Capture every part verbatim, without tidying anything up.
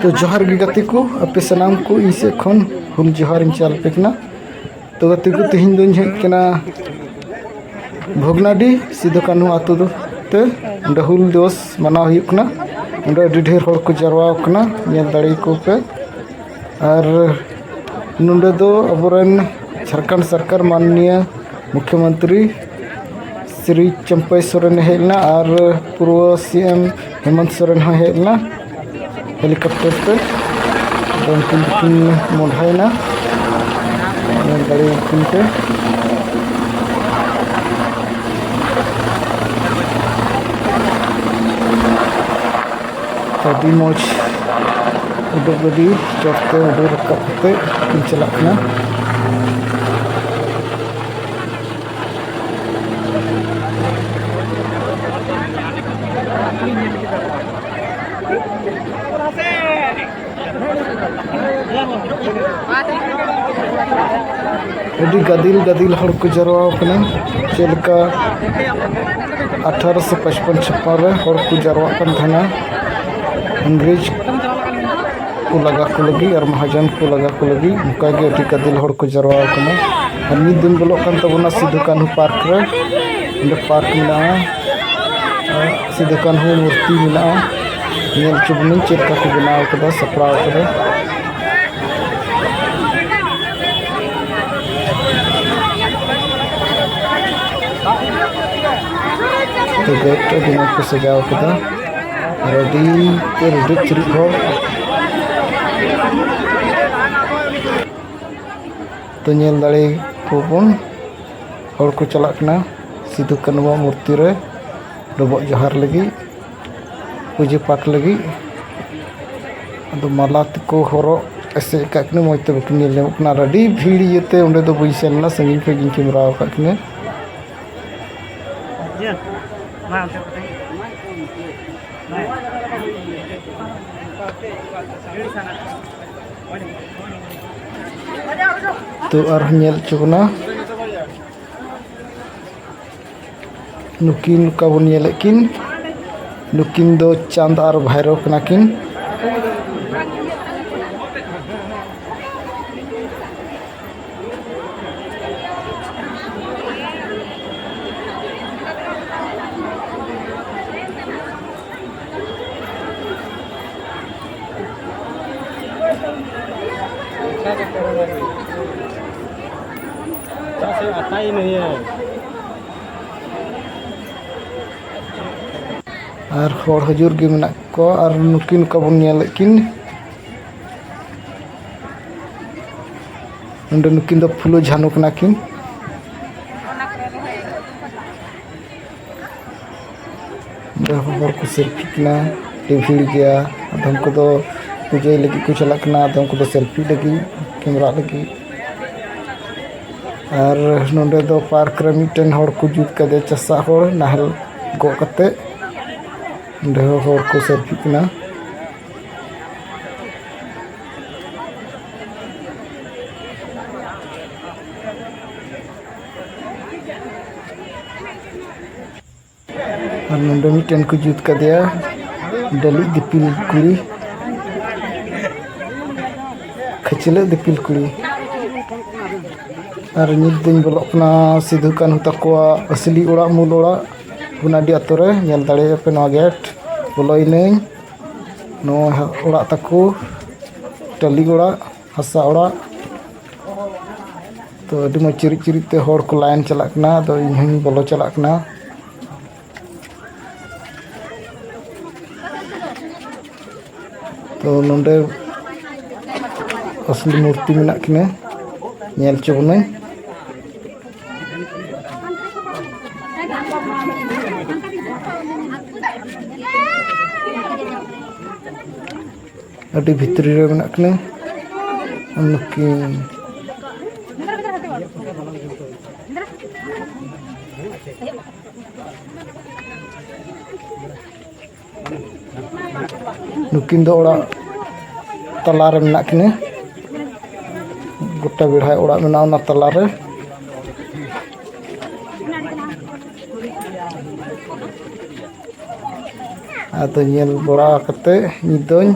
ᱛᱚ ᱡᱚᱦᱟᱨ ᱜᱮ ᱜᱟᱛᱮ ᱠᱚ, ᱟᱯᱮ ᱥᱟᱱᱟᱢ ᱠᱚ ᱤᱧ ᱥᱮᱫ ᱠᱷᱚᱱ ᱦᱩᱞ ᱡᱚᱦᱟᱨ ᱤᱧ ᱪᱟᱞ ᱟᱯᱮ ᱠᱟᱱᱟ᱾ ᱛᱚ ᱜᱟᱛᱮ ᱠᱚ, ᱛᱮᱦᱮᱧ ᱫᱚᱧ ᱦᱮᱡ ᱠᱟᱱᱟ ᱵᱷᱚᱜᱽᱱᱟᱰᱤ ᱥᱤᱫᱩ ᱠᱟᱹᱱᱦᱩ ᱟᱹᱛᱩ ᱫᱚ ᱛᱮ ᱚᱸᱰᱮ ᱦᱩᱞ ᱫᱤᱵᱚᱥ ᱢᱟᱱᱟᱣ ᱦᱩᱭᱩᱜ ᱠᱟᱱᱟ᱾ ᱚᱸᱰᱮ ᱟᱹᱰᱤ ᱰᱷᱮᱨ ᱦᱚᱲ ᱠᱚ ᱡᱟᱨᱣᱟ ᱟᱠᱟᱱᱟ, ᱧᱮᱞ ᱫᱟᱲᱮᱭᱟᱠᱚ ᱯᱮ᱾ ᱟᱨ ᱱᱚᱰᱮ ᱫᱚ ᱟᱵᱚᱨᱮᱱ ᱡᱷᱟᱲᱠᱷᱚᱸᱰ ᱥᱚᱨᱠᱟᱨ ᱢᱟᱱᱱᱤᱭᱟ ᱢᱩᱠᱷᱭᱚᱢᱚᱱᱛᱨᱤ ᱥᱨᱤ ᱪᱟᱢᱯᱟᱭ ᱥᱚᱨᱮᱱᱮ ᱦᱮᱡ ᱞᱮᱱᱟ ᱟᱨ ᱯᱩᱨᱵᱚ ᱥᱤ ᱮᱢ ᱦᱮᱢᱚᱱᱛ ᱥᱚᱨᱮᱱ ᱦᱚᱸᱭ ᱦᱮᱡ ᱞᱮᱱᱟ ᱦᱮᱞᱤᱠᱚᱯᱴᱟᱨ ᱛᱮ᱾ ᱟᱫᱚ ᱩᱱᱠᱤᱱ ᱫᱚᱠᱤᱱ ᱢᱚᱦᱰᱟᱭᱮᱱᱟ, ᱧᱮᱞ ᱫᱟᱲᱮᱭᱟᱠᱤᱱ ᱯᱮ᱾ ᱟᱹᱰᱤ ᱢᱚᱡᱽ ᱩᱰᱟᱹᱜ ᱜᱟᱹᱰᱤ ᱪᱚᱴ ᱛᱮ ᱩᱰᱟᱹᱣ ᱨᱟᱠᱟᱵ ᱠᱟᱛᱮ ᱠᱤᱱ ᱪᱟᱞᱟᱜ ᱠᱟᱱᱟ᱾ ᱟᱹᱰᱤ ᱜᱟᱫᱮᱞ ᱜᱟᱫᱮᱞ ᱦᱚᱲ ᱠᱚ ᱡᱟᱨᱣᱟ ᱟᱠᱟᱱᱟ᱾ ᱪᱮᱫ ᱞᱮᱠᱟ ᱟᱴᱷᱟᱨᱚᱥᱚ ᱯᱟᱸᱪᱯᱚᱱ ᱪᱷᱟᱯᱟᱱ ᱨᱮ ᱦᱚᱲ ᱠᱚ ᱡᱟᱨᱣᱟᱜ ᱠᱟᱱ ᱛᱟᱦᱮᱱᱟ, ᱤᱝᱨᱮᱡᱽ ᱠᱚ ᱞᱟᱜᱟ ᱠᱚ ᱞᱟᱹᱜᱤᱫ ᱟᱨ ᱢᱟᱦᱟᱡᱚᱱ ᱠᱚ ᱞᱟᱜᱟ ᱠᱚ ᱞᱟᱹᱜᱤᱫ᱾ ᱚᱱᱠᱟᱜᱮ ᱟᱹᱰᱤ ᱜᱟᱫᱮᱞ ᱦᱚᱲ ᱠᱚ ᱡᱟᱨᱣᱟ ᱟᱠᱟᱱᱟ᱾ ᱟᱨ ᱢᱤᱫ ᱫᱤᱱ ᱵᱚᱞᱚᱜ ᱠᱟᱱ ᱛᱟᱵᱚᱱᱟ ᱥᱤᱫᱩ ᱠᱟᱹᱱᱦᱩ ᱯᱟᱨᱠ ᱨᱮ᱾ ᱚᱸᱰᱮ ᱯᱟᱨᱠ ᱢᱮᱱᱟᱜᱼᱟ, ᱟᱨ ᱥᱤᱫᱩ ᱠᱟᱹᱱᱦᱩ ᱢᱩᱨᱛᱤ ᱢᱮᱱᱟᱜᱼᱟ᱾ ᱧᱮᱞ ᱦᱚᱪᱚ ᱵᱚᱱᱟᱹᱧ ᱪᱮᱫ ᱞᱮᱠᱟ ᱠᱚ ᱵᱮᱱᱟᱣ ᱠᱟᱫᱟ, ᱥᱟᱯᱲᱟᱣ ᱠᱟᱫᱟ᱾ ᱛᱚ ᱜᱮᱴ ᱟᱹᱰᱤ ᱢᱚᱡᱽ ᱠᱚ ᱥᱟᱡᱟᱣ ᱠᱟᱫᱟ ᱟᱨ ᱟᱹᱰᱤ ᱨᱮᱰᱮᱡ ᱪᱮᱨᱮᱡ ᱦᱚᱲ᱾ ᱛᱚ ᱧᱮᱞ ᱫᱟᱲᱮ ᱠᱚᱵᱚᱱ ᱦᱚᱲ ᱠᱚ ᱪᱟᱞᱟᱜ ᱠᱟᱱᱟ ᱥᱤᱫᱩ ᱠᱟᱹᱱᱦᱩᱣᱟᱜ ᱢᱩᱨᱛᱤ ᱨᱮ ᱰᱚᱵᱚᱜ ᱡᱚᱦᱟᱨ ᱞᱟᱹᱜᱤᱫ, ᱯᱩᱡᱟᱹ ᱯᱟᱴ ᱞᱟᱹᱜᱤᱫ᱾ ᱟᱫᱚ ᱢᱟᱞᱟ ᱛᱮᱠᱚ ᱦᱚᱨᱚᱜ ᱮᱥᱮᱫ ᱟᱠᱟᱫ ᱠᱤᱱᱟ, ᱢᱚᱡᱽ ᱛᱮ ᱵᱟᱹᱠᱤᱱ ᱧᱮᱞ ᱧᱟᱢᱚᱜ ᱠᱟᱱᱟ᱾ ᱟᱨ ᱟᱹᱰᱤ ᱵᱷᱤᱲ ᱤᱭᱟᱹᱛᱮ ᱚᱸᱰᱮ ᱫᱚ ᱵᱟᱹᱧ ᱥᱮᱱ ᱞᱮᱱᱟ, ᱥᱟᱺᱜᱤᱧ ᱠᱷᱚᱱ ᱜᱤᱧ ᱠᱮᱢᱨᱟ ᱟᱠᱟᱫ ᱠᱤᱱᱟ᱾ ᱛᱚ ᱟᱨᱦᱚᱸ ᱧᱮᱞ ᱦᱚᱪᱚ ᱵᱚᱱᱟ᱾ ᱱᱩᱠᱤᱱ ᱚᱠᱟ ᱵᱚᱱ ᱧᱮᱞᱮᱫ ᱠᱤᱱ, ᱱᱩᱠᱤᱱ ᱫᱚ ᱪᱟᱸᱫᱽ ᱟᱨ ᱵᱷᱟᱭᱨᱳ ᱠᱟᱱᱟ ᱠᱤᱱ᱾ ᱟᱨ ᱦᱚᱲ ᱦᱚᱡᱩᱨ ᱜᱮ ᱢᱮᱱᱟᱜ ᱠᱚᱣᱟ᱾ ᱟᱨ ᱱᱩᱠᱤᱱ ᱚᱠᱟ ᱵᱚᱱ ᱧᱮᱞᱮᱫ ᱠᱤᱱ, ᱱᱚᱰᱮ ᱱᱩᱠᱤᱱ ᱫᱚ ᱯᱷᱩᱞᱳ ᱡᱷᱟᱱᱩ ᱠᱟᱱᱟ ᱠᱤᱱ᱾ ᱚᱸᱰᱮ ᱦᱚᱸ ᱦᱚᱲ ᱠᱚ ᱥᱮᱞᱯᱷᱤ ᱠᱟᱱᱟ, ᱟᱹᱰᱤ ᱵᱷᱤᱲ ᱜᱮᱭᱟ᱾ ᱟᱫᱚᱢ ᱠᱚᱫᱚ ᱯᱩᱡᱟᱹᱭ ᱞᱟᱹᱜᱤᱫ ᱠᱚ ᱪᱟᱞᱟᱜ ᱠᱟᱱᱟ, ᱟᱫᱚᱢ ᱠᱚᱫᱚ ᱥᱮᱞᱯᱷᱤ ᱞᱟᱹᱜᱤᱫ, ᱠᱮᱢᱨᱟ ᱞᱟᱹᱜᱤᱫ᱾ ᱟᱨ ᱱᱚᱰᱮ ᱫᱚ ᱯᱟᱨᱠ ᱨᱮ ᱢᱤᱫᱴᱮᱱ ᱦᱚᱲ ᱠᱚ ᱡᱩᱛ ᱠᱟᱫᱮᱭᱟ, ᱪᱟᱥᱟᱜ ᱦᱚᱲ, ᱱᱟᱦᱮᱞ ᱜᱚᱜ ᱠᱟᱛᱮ᱾ ᱚᱸᱰᱮ ᱦᱚᱸ ᱦᱚᱲ ᱠᱚ ᱥᱮᱞᱯᱷᱤ ᱠᱟᱱᱟ᱾ ᱟᱨ ᱱᱚᱰᱮ ᱢᱤᱫᱴᱮᱱ ᱠᱚ ᱡᱩᱛ ᱠᱟᱫᱮᱭᱟ, ᱰᱟᱹᱞᱤᱡ ᱫᱤᱯᱤᱞ ᱠᱩᱲᱤ, ᱠᱷᱟᱹᱪᱞᱟᱹᱜ ᱫᱤᱯᱤᱞ ᱠᱩᱲᱤ᱾ ᱟᱨ ᱱᱤᱛ ᱫᱚᱧ ᱵᱚᱞᱚᱜ ᱠᱟᱱᱟ ᱥᱤᱫᱷᱩ ᱠᱟᱹᱱᱦᱩ ᱛᱟᱠᱚᱣᱟᱜ ᱟᱹᱥᱞᱤ ᱚᱲᱟᱜ, ᱢᱩᱞ ᱚᱲᱟᱜ, ᱜᱩᱱᱟᱰᱤ ᱟᱛᱳ ᱨᱮ᱾ ᱧᱮᱞ ᱫᱟᱲᱮᱭᱟᱜᱼᱟ ᱯᱮ ᱱᱚᱣᱟ ᱜᱮᱴ, ᱵᱚᱞᱚᱭᱮᱱᱟᱹᱧ᱾ ᱱᱚᱣᱟ ᱚᱲᱟᱜ ᱛᱟᱠᱚ, ᱴᱟᱹᱞᱤ ᱚᱲᱟᱜ, ᱦᱟᱥᱟ ᱚᱲᱟᱜ᱾ ᱛᱚ, ᱟᱹᱰᱤ ᱢᱚᱡᱽ ᱪᱤᱨᱤᱡ ᱪᱤᱨᱤᱡ ᱛᱮ ᱦᱚᱲ ᱠᱚ ᱞᱟᱭᱤᱱ ᱪᱟᱞᱟᱜ ᱠᱟᱱᱟ᱾ ᱟᱫᱚ ᱤᱧ ᱦᱚᱸᱧ ᱵᱚᱞᱚ ᱪᱟᱞᱟᱜ ᱠᱟᱱᱟ᱾ ᱛᱚ, ᱱᱚᱰᱮ ᱟᱥᱞᱤ ᱢᱩᱨᱛᱤ ᱢᱮᱱᱟᱜ ᱠᱤᱱᱟᱹ, ᱧᱮᱞ ᱦᱚᱪᱚ ᱵᱚᱱᱟᱹᱧ᱾ ᱟᱹᱰᱤ ᱵᱷᱤᱛᱨᱤ ᱨᱮ ᱢᱮᱱᱟᱜ ᱠᱤᱱᱟᱹ ᱱᱩᱠᱤᱱ᱾ ᱱᱩᱠᱤᱱ ᱫᱚ ᱚᱲᱟᱜ ᱛᱟᱞᱟ ᱨᱮ ᱢᱮᱱᱟᱜ ᱠᱤᱱᱟᱹ᱾ ᱜᱚᱴᱟ ᱵᱮᱲᱦᱟᱭ ᱚᱲᱟᱜ ᱢᱮᱱᱟᱜᱼᱟ ᱚᱱᱟ ᱛᱟᱞᱟ ᱨᱮ᱾ ᱟᱫᱚ ᱧᱮᱞ ᱵᱟᱲᱟ ᱠᱟᱛᱮ ᱱᱤᱛ ᱫᱚᱧ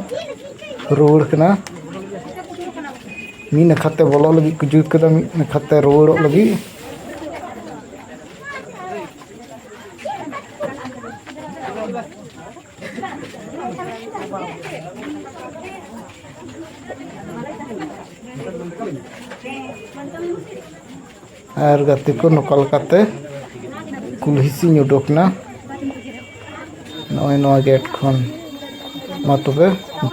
ᱨᱩᱣᱟᱹᱲ ᱠᱟᱱᱟ᱾ ᱢᱤᱫ ᱱᱟᱠᱷᱟᱛᱮ ᱵᱚᱞᱚᱜ ᱞᱟᱹᱜᱤᱫ ᱠᱚ ᱡᱩᱛ ᱠᱟᱫᱟ, ᱢᱤᱫ ᱱᱟᱠᱷᱟᱛᱮ ᱨᱩᱣᱟᱹᱲᱚᱜ ᱞᱟᱹᱜᱤᱫ᱾ ᱟᱨ ᱜᱟᱛᱮ ᱠᱚ, ᱱᱚᱝᱠᱟ ᱞᱮᱠᱟᱛᱮ ᱠᱩᱞᱦᱤ ᱥᱮᱫ ᱤᱧ ᱩᱰᱩᱠ ᱮᱱᱟ᱾ ᱱᱚᱜᱼᱚᱭ ᱱᱚᱣᱟ ᱜᱮᱴ ᱠᱷᱚᱱ᱾ ᱢᱟ ᱛᱚᱵᱮ,